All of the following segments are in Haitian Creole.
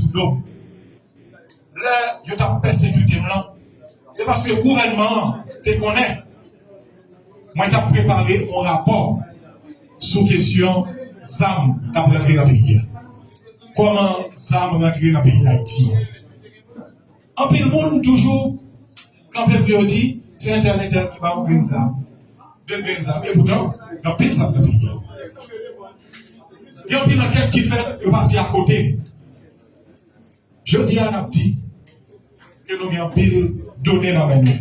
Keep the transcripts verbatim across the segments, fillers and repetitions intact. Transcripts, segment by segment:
sou do m. Lè yo t ap pèsekite m lan, se paske gouvènman an te konnen mwen t ap prepare yon rapò sou kesyon zam k ap rantre nan peyi a. Kòman zam rantre nan peyi Dayiti? Anpil moun toujou kanpe pou yo di se entèl entèl ki ba yo grenn zam, de grenn zam. Epoutan, gen anpil zam nan peyi a. Gen anpil ankèt ki fèt, yo pase akote. Jodi a, n ap di ke nou gen anpil done nan men nou.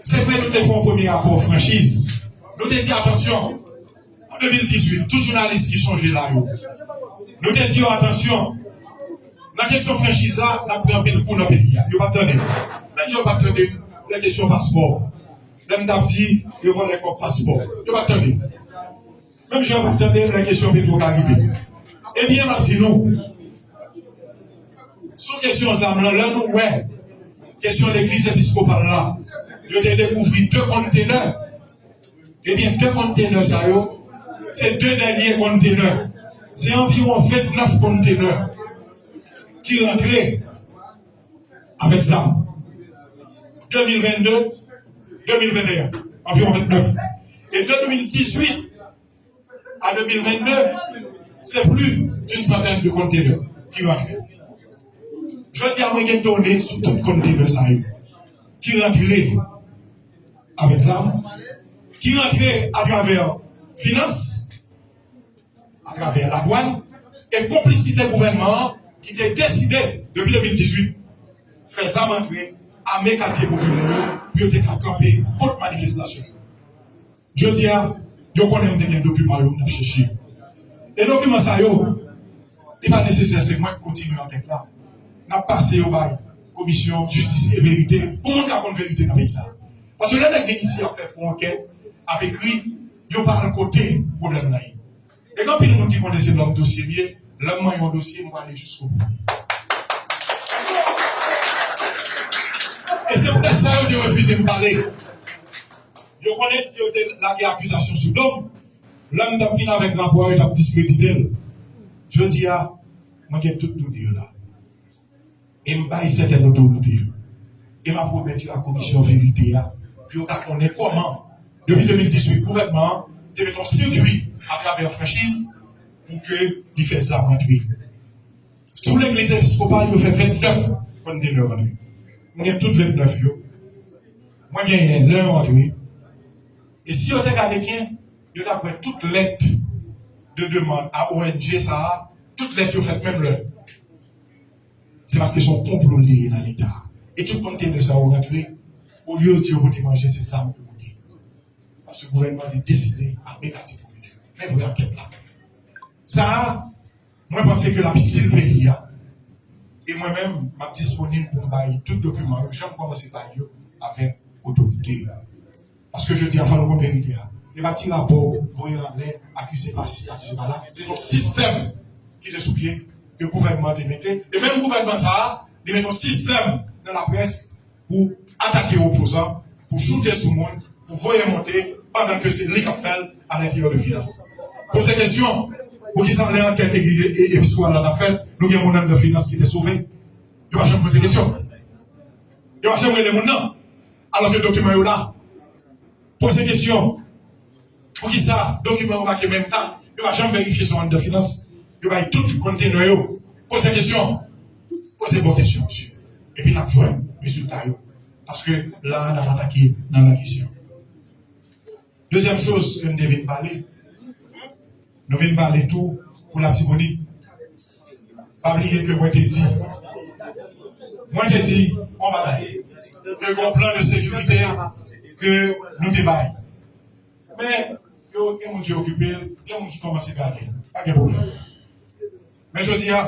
Se vre, nou te fè yon premye rapò franchiz. Nou te di, atansyon, an de mil dizuit, tout jounalis ki sonje la yo, nou te di yo, atansyon, nan kesyon franchiz la, n ap pran anpil kou nan peyi a. Yo p ap tande m. Lè yo p ap tande m nan kesyon paspò, lè m t ap di yo vòlè kòb paspò, yo p ap tande m. Menm jan yo p ap tande m nan kesyon Petwokaribe. Ebyen, m ap di nou, sou kesyon zam lan, lè nou wè kesyon legliz episkopal la, yo te dekouvri de kontenè. Ebyen, de kontenè sa yo, se de dènye kontenè. Se anviwon vennèf kontenè ki rantre avèk zam. De mil vennde, de mil venteyen, anviwon vennèf. E de mil dizuit a de mil vennde, se plis d'une centaine de kontenè ki rantre. Jodi a, mwen gen done sou tout kontenè sa yo ki rantre avèk zam, ki rantre atravè finans, atravè ladwàn, e konplisite gouvènman an ki te deside, depi de mil dizuit, fè zam antre, ame katye popilè yo, pou yo te ka kanpe kont manifestasyon yo. Jodi a, yo konnen m te gen dokiman yo m t ap chèche. E dokiman sa yo, li pa nesesè se mwen k kontinye ankèt la. N ap pase yo bay Komisyon Jistis e Verite pou moun ka konn verite nan peyi sa. Paske lè nèg vin isi ap fè fo ankèt, ap ekri, yo pa al kote pwoblèm nan ye. E gen anpil moun ki konnen se lòm dosye m ye, lè m manyen yon dosye, m prale jiskobou. E se poutèt sa yo te refize m pale. Yo konnen si yo te lage akizasyon sou do m, lè m t ap vin avèk rapò a, yo t ap diskredite l. Jodi a, mwen gen tout done yo la. E m bay sètèn otorite yo. E m ap remèt yo ak Komisyon Verite a, pou yo ka konnen kòman, depi de mil dizuit, gouvènman an te met yon sikui atravè franchiz pou ke li fè zam rantre. Sou legliz episkopal, yo fè vennèf kontenè rantre. Mwen gen tout vennèf yo. Mwen genyen lè yo rantre. E si yo te gade byen, yo t ap wè tout lèt de demann a O N G sa a, tout lèt yo fèt menm lè. Se paske se yon konplo li ye nan Leta. E tout kontenè sa yo rantre, olye yo di yo pote manje, se zam yo pote. Paske gouvènman te deside ame katye popilè. Men vre ankèt la. Sa a, mwen panse ke l ap itil peyi a. E mwen menm, m ap disponib pou m bay tout dokiman yo, jan m kòmanse bay yo avèk otorite yo. Paske jodi a, fò nou konn verite a. E pa ti rapò voye anlè, akize pa si, akize pa la. Se yon sistèm ki te sou pye, ke gouvènman an te mete. E menm gouvènman sa a, li mete yon sistèm nan laprès pou atake opozan, pou choute sou moun, pou voye monte, pandan ke se li k ap fè l a lenteryè de finans. Poze kesyon, poukisa lè ankèt e, e, e, episkopal la t ap fèt, nou gen moun anndan finans ki te sove? Yo pa janm poze kesyon. Yo pa janm rele moun nan. Alò ke dokiman yo la. Poze kesyon. Poukisa dokiman yo make menm tan? Yo pa janm verifye si w anndan finans. Yo bay tout kontenè yo. Poze kesyon. Poze bon kesyon, mesye. Epi n ap jwenn rezilta yo. Paske la a, n ap atake nan, nan kesyon. Dezyèm choz ke m te vin pale, nou vin pale tou pou Latibonit. Pa bliye ke mwen te di, mwen te di yon bagay, ke gen yon plan de sekirite ke nou te bay. Men, yo, gen moun ki okipe l, gen moun ki kòmanse gade l. Pa gen pwoblèm. Men jodi a,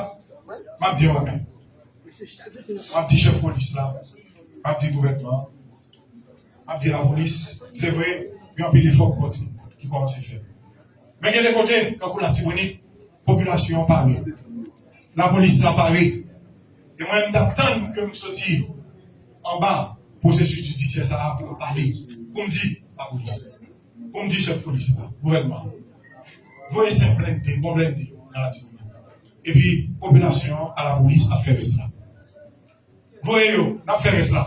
m ap di yon bagay. M ap di chèf polis la, m ap di gouvènman an, m ap di lapolis, se vre, gen anpil efò ki konti-, ki kòmanse fèt. Men gen de kote, tankou Latibonit, popilasyon an pare. Lapolis la pare. E mwen, m t ap tann ke m soti anba pwosesis jidisyè sa a pou m pale, pou m di lapolis, pou m di chèf polis la, gouvènman an, voye senk blende, bon blende nan Latibonit. Epi popilasyon an, a lapolis ap fè rès la. Voye yo, n ap fè rès la.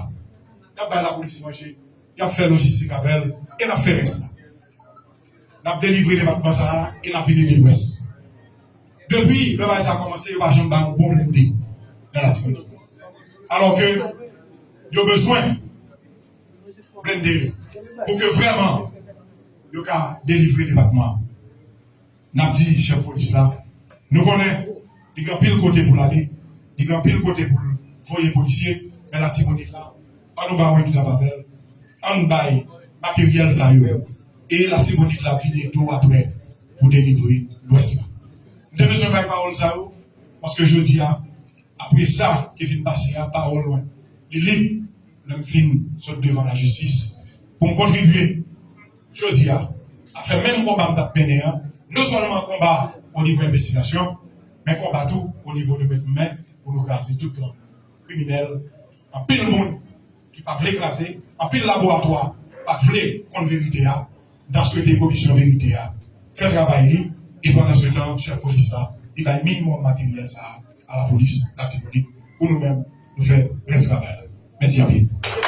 N ap bay lapolis manje, y ap fè lojistik avè l, e n ap fè rès la. N ap delivre depatman sa a e n ap vin ede Lwès. Depi lè bagay sa a kòmanse, yo pa janm ba yon bon blende nan Latibonit. Alò ke yo bezwen blende yo pou ke vrèman yo ka delivre depatman an. N ap di chèf polis la, nou konnen li gen anpil kote pou l ale, li gen anpil kote pou l voye polisye, men Latibonit la, ann nou ba yon egzanp avè l, ann bay materyèl sa yo, e Latibonit la ap vin ede w apre pou delivre Lwès la. M te bezwen bay pawòl sa yo, paske jodi a, apre sa ki fin pase a, pawòl mwen, li lib, lè m fin sot devan lajistis, pou m kontribye jodi a, a fè menm konba m t ap mennen an, non sèlman konba o nivo envestigasyon, men konba tou o nivo de met men pou nou kraze tout gang kriminèl, anpil moun ki pa vle kraze, anpil laboratwa pa t vle konn verite a, n ta swete Komisyon Verite a fè travay li, e pandan se tan, chèf polis la, li bay minimòm materyèl sa a a lapolis Latibonit pou nou menm, nou fè rès travay la. Mèsi anpil.